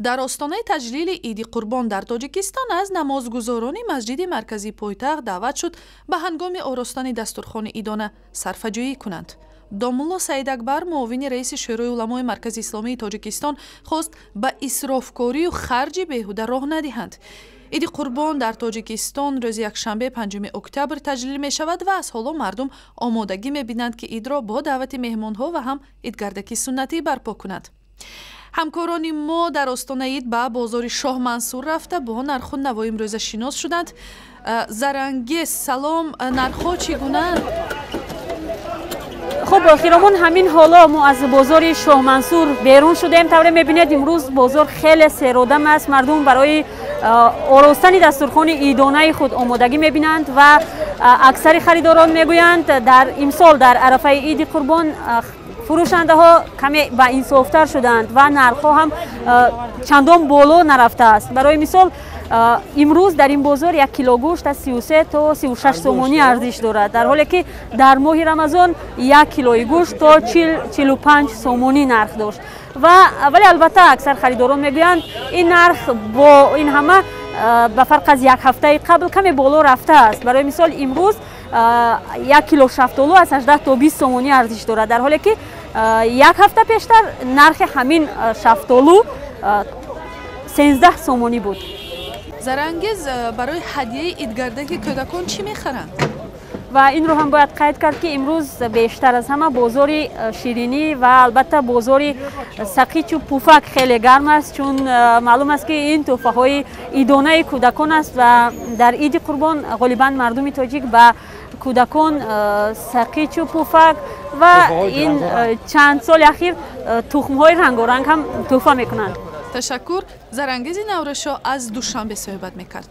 Дар остонаи таҷлили Иди Қурбон дар Тоҷикистон аз намозгузорони масҷиди марказии пойтахт даъват шуд, ба ҳангоми оростани дастурхони идона сарфаҷӯӣ кунанд. Домулло Саидакбар, муовини раиси Шӯрои уламои Маркази исломии Тоҷикистон, хост, ба исрофкорию харҷи беҳуда роҳ надиҳанд. Иди Қурбон дар Тоҷикистон рӯзи якшанбе, 5 октябр таҷлил мешавад ва аз ҳоло мардум омодагӣ мебинанд, ки идро бо даъвати меҳмонҳо ва ҳам идгардаки суннатӣ барпо кунанд. Ҳамкорони мо дар остонаи ид ба бозори Шоҳ Мансур рафта, бо нарху навои имрӯза шинос шуданд. Зарангез, салом, нархҳо чӣ гунаанд? Хуб, хиромон, ҳамин ҳоло мо аз бозори Шоҳмансур берун шудем. Тавре мебинед, имрӯз бозор хеле серодам аст. Мардум барои оростани дастурхони идонаи худ омодагӣ мебинанд ва аксари харидорон мегӯянд, дар имсол дар арафаи Иди Қурбон фурӯшандаҳо каме баинсофтар шуданд ва нархҳо ҳам чандон боло нарафтааст. Барои мисол, имрӯз дар ин бозор як кило гӯшт аз 33 то 36 сомонӣ арзиш дорад, дар ҳоле ки дар моҳи Рамазон як килои гӯшт то 40-45 сомонӣ нарх дошт. Ва вале, албатта, аксар харидорон мегӯянд, ин нарх бо ин ҳама ба фарқ аз як ҳафтаи қабл каме боло рафтааст. Барои мисол, имрӯз як кило шафтолу аз 18 то 20 сомонӣ арзиш дорад, дар ҳоле ки як ҳафта пештар нархи ҳамин шафтолу 13 сомонӣ буд. Зарангез, барои ҳадияи идгардаки кӯдакон чӣ мехаранд? Ва инро ҳам бояд қайд кард, ки имрӯз бештар аз ҳама бозори ширинӣ ва албатта бозори сақичу пуфак хеле гарм аст, чун маълум аст, ки ин тӯҳфаҳои идонаи кӯдакон аст ва дар Иди Қурбон ғолибан мардуми тоҷик ба кӯдакон сақичу пуфак ва ин чанд соли ахир тухмҳои рангоранг ҳам тӯҳфа мекунанд. Ташаккур. Зарангези Наврӯзшоҳ аз Душанбе суҳбат мекард.